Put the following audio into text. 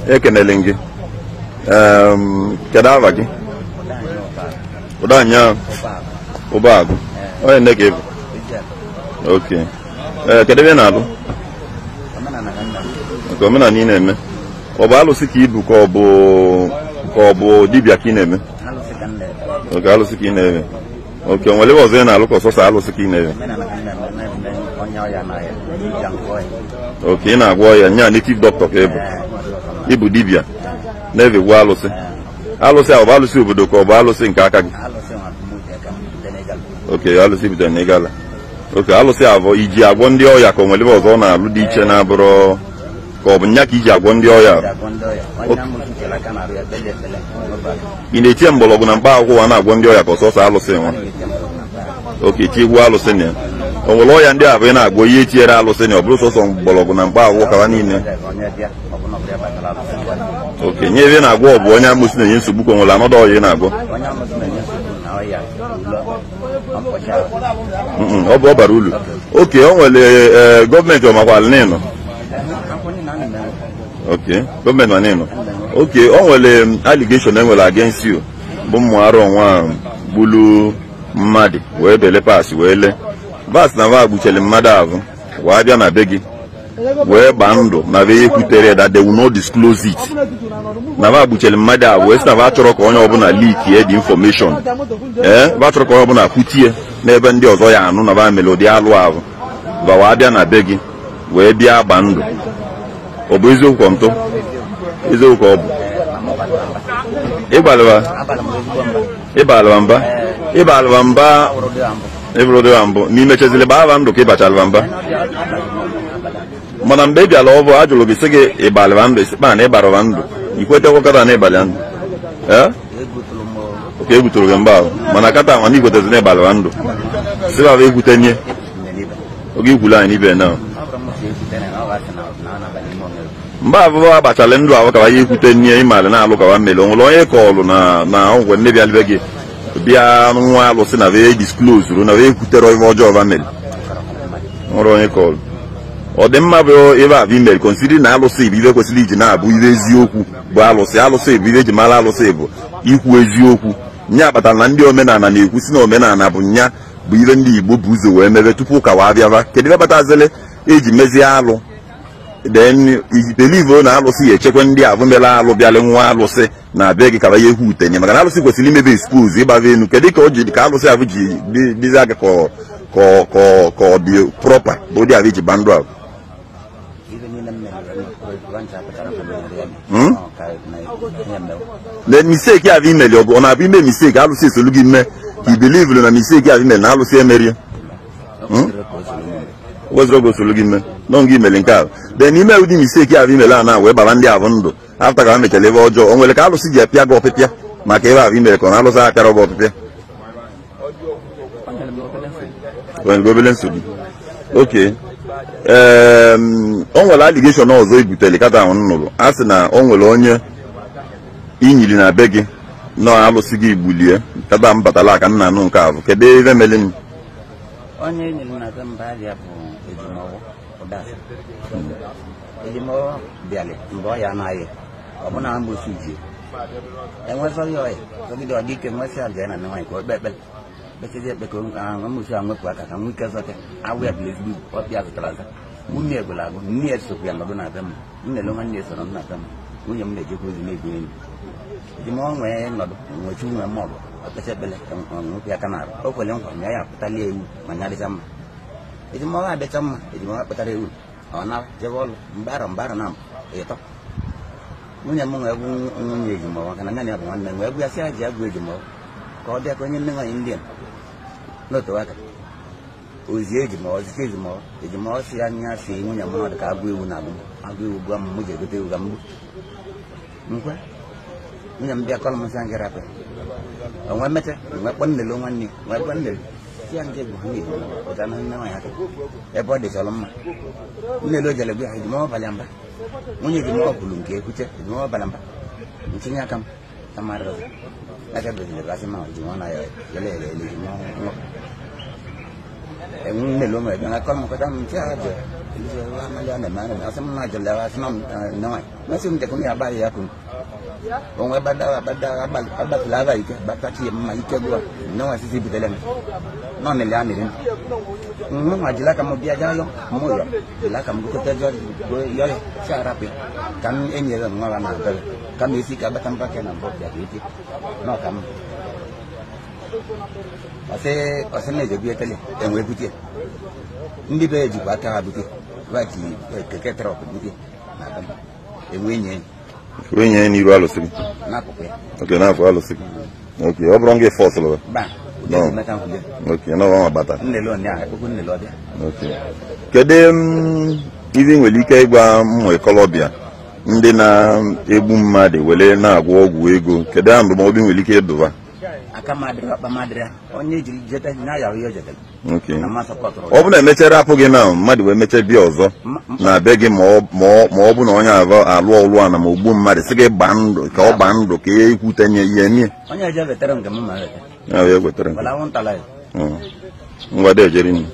Ekenele gị. Kedu ava gị? Ụdanya Ụbagụ. Onye nne ka ị bụ? Okay. Kedu ebe ị na-alụ? Nke omenala ị na-eme. Ọ bụ alụsị ka ibu ka ọ bụ dibịa ka ị na-eme? Okay, alụsị ka ị na-eme. Okay, o nwere ebe ọzọ ị na-alụ ka ọsọsọ alụsị ka ị na-eme? Okay, ị na-agwọ ya nya native doctor ka ị bụ. Ị bụ dibịa na-evegwu alụsị. Alụsị a ọ bụ alụsị obodo ka ọ bụ alụsị nke aka gị? Okay, alụsị bidoro na ịgala. Okay, alụsị a bụ iji agwọ ndị ọya ka o nwere ebe ọzọ ọ na-alụ dị iche na-abụrụ ka ọ bụ nya ka iji agwọ ndị ọya? Ị na-etinye mgbọrọgwụ na mkpa akwụkwọ na-agwọ ndị ọya ka ọsọsọ alụsị nwa? Okay, tiegwu alụsị na ya. O nwere ọya ndị a bụ ị na-agwọ ihe etinyere alụsị na ọ bụrụ sọsọ mgbọrọgwụ na mkpa akwụkwọ kawa niile? Okay, nye ebe ị na-agwọ ọ bụ onye amụsị na-enye nsogbu ka o nwere anọdụ ọya ị na-agwọ? Ọ bụ ọ bara ulu. Okay, o nwere gọọmenti ọmakwala n'ịnọ? Okay, gọọmenti ma n'ịnọ. Okay, o nwere allegation enwere against you bụ mmụ arụ ọnwa gbulu mmadụ wee bele pass wee lee bas na va gbuchele mmadụ ahụ wee bịa na be gị wee gbaa ndụ na be ekwutere that they will not disclose it. Na va gbuchele mmadụ ahụ wee sị na va chọrọ ka onye ọbụla leak ye the information. Va chọrọ ka onye ọbụla kwutie n'ebe ndị ọzọ ya anụ na va mere ụdị alụ ahụ ba wee bịa na be gị wee bịa gbaa ndụ. Ọ bụ eziokwu ka ntụ? Eziokwu ka ọ bụ. Ịbalịwa mba? Ịbalịwa mba ịbụrụdịwa mbụ n'imechezili gbaa ndụ ka ịbachalịwa mba. Mana mgbe ị bịala ọ bụ a jụrụ gị sị gị ịbalịwa ndụ ịsịkpa na ịbarụwa ndụ ikwetekwa kata na ịbalị ndụ. Oke egwutoro gị mba ahụ mana kata nwa na ikwetezi na ịbalịwa ndụ sịba bụ egwutenye oge ikwulu anyị n'ibe na mgbe abụọ agbachala ndụ ahụ kawa ya ekwute nye ịmalị na-alụ kawa mmele. O nwere onye kọọlụ na ọgwụ nne bịa be gị bịa nwa alụsị na wee disclose na wee kwutere ife ọjọọ ba mere? Nwere onye kọọlụ. Ọ dị mma bụ ebe a bụ imere consider na alụsị bụ ibe kwesịrị iji na-abụ ibe eziokwu bụ alụsị. Alụsị bụ ibe eji mara alụsị bụ ikwu eziokwu. Nya kpatara na ndị omenala na-ekwu si na omenala bụ nya bụ ibe ndị Igbo bụ ụzọ wee mebe tupu ụka wee bịaba. Kedu ebe kpatazịlị eji mezie alụ? Then believe na alụsị ya echekwa ndị abụ mere alụ bịalị nwa alụsị na abịa gị kaba ya ekwu utenye maka na alụsị kwesịrị imebe expose ịgbava enu. Kedu ka o ji ka alụsị abụ ji dịzi aka ka ọ dị proper bụ ụdị abụ iji gba ndụ ahụ? Na mistake abụ imeli ọ na-abụ ime mistake alụsị esolu gị mme ka i believe na mistake abụ imeli na alụsị emerie? Wezụrụ oge osolu gị mme nọ nga imeli nke ahụ. Then ime ụdị mistake ahụ imele a na wee bara ndị ahụ ndụ afta ka ha mechara ebe ọjọọ. O nwere ka alụsị ji apịa gị ọpịpịa maka ebe ahụ imere ka ọ na alụsị apịara gị ọpịpịa? O nwere obele nsogbu. Okay, o nwere allegation ọzọ ibutere kata ahụ nụrụ a sị na o nwere onye inyiri na be gị nọ alụsị gị gbulie kata m batala aka nna anụ nke ahụ. Kedu ebe mere? Onye nyere na be mba abịa bụ Ejimọwụ Ụdasa. Ejimọwụ bịalị mgbe ọ ya anaghị ọbụna amụsụ ji enwezọghị ọya zọgide ọ dị ike nwesị abịa na nwaanyị ka ọ kpee ekpere kpechizi ekpe ka amụsụ a nwepụ aka ka nwike zọta awụ ya bụla ezigbo ibu ọpịa zụtara aza nwunye gwụrụ agụ nne ya sokwu ya nọdụ na be m nnele nwanne ya soro m na be m nwunye m na-ejekwa ozi na-egwu enyi. Ejimọwụ nwee nọdụ nwechi nwe m ọgụ ọkpecha ekpere ka nwepụ aka na arụ o kwere nkwa nya ya apụtali ewu ma nyarịcha mma. Ejimọwụ adịcha mma. Ejimọwụ kpụtara ewu ọ na jebe ọlụ mgbarụ mgbarụ na ịtọ nwunye m nwee egwu nwunye Ejimọwụ maka na nyanị ya bụ nwanne m wee gwu ya sị ya ji agwụ Ejimọwụ ka ọ bịa ka onye nne nwaanyị ndị a n'otu aka ozie Ejimọwụ zicha Ejimọwụ. Ejimọwụ si ya nya si nwunye m nọdụ ka agụ ewu na agụ agụ ewu gwa m mụ ji egote ewu ka mgbu nkwe nwunye m bịa kọlụ m sị ngị rapụ onwe mecha nwe kpọ nnele nwanne nwe kpọ nnele si ya nke bụ ha na-eji pụta na nne nwaanyị aka ebe ọ dịchalụ mma. Nnele o jere gwa ya Ejimọwụ balị mba nwunye Ejimọwụ kwuru nke ekwuche Ejimọwụ balị mba ntinye aka m na mmadụ ọzọ aka beziri asị ma Ejimọwụ na ya ele ele ele Ejimọwụ nwụọ nnele o mere bịa na kọlụ m kọta m nche ha jụ Asị m na jụrụ ya, asị na nwa mesị m tekụ ya abalị ya kwuru onwe agbatụla aba ike gbatachi ya mma ike gụọ nne nwa sisi butere m nọ mele amịrị m mụ nwa jiri aka m bịa jaa yọ mụ yọ jiri aka m gote yọ ya si arapụ ka m enyere nwa ya na abịa ka m esi ka agbata mbaka na mbọ bịa ka ete na ọka m ọsị na-ejebu etele enwe bute ndị be ejikwa aka ha bute waji keke trọk bute na be m enwe nye Wee nye n'iru alụsị gị. N'akụkụ ya. Okay, n'afọ alụsị gị. Okay, ọ bụrụ gị fọsụlụ. Ba. No. Okay, na ọ bata. Nnele onye ahụ, ekpokwu nnele ọbịa. Okay. Kedu ife ị nwere ike ịgwa ụmụ ikolobịa ndị na-egbu mmadụ were na-agwọ ọgwụ ego? Kedu ndụmọdụ ị nwere ike ịdụba? Aka m adịrị, ọkpa m adịrị. Onye jiri jete na ya ihe o jetere. Okay. Na mmasị kọtụrụ. Ọ bụ na emechara apụ gị na mmadụ wee mechaa bịa ọzọ na be gị, ma ọ bụ na onye alụ ọlụ a na ma ogbuo mmadụ, sị gị gbaa ndụ ka ọ gbaa ndụ ka ihe ikwute nye ihe mie. Onye eje wetere nke m ma weta. Ya wee wetere nke. Wala anwụntala ya. Ngwa dị ejeri nne.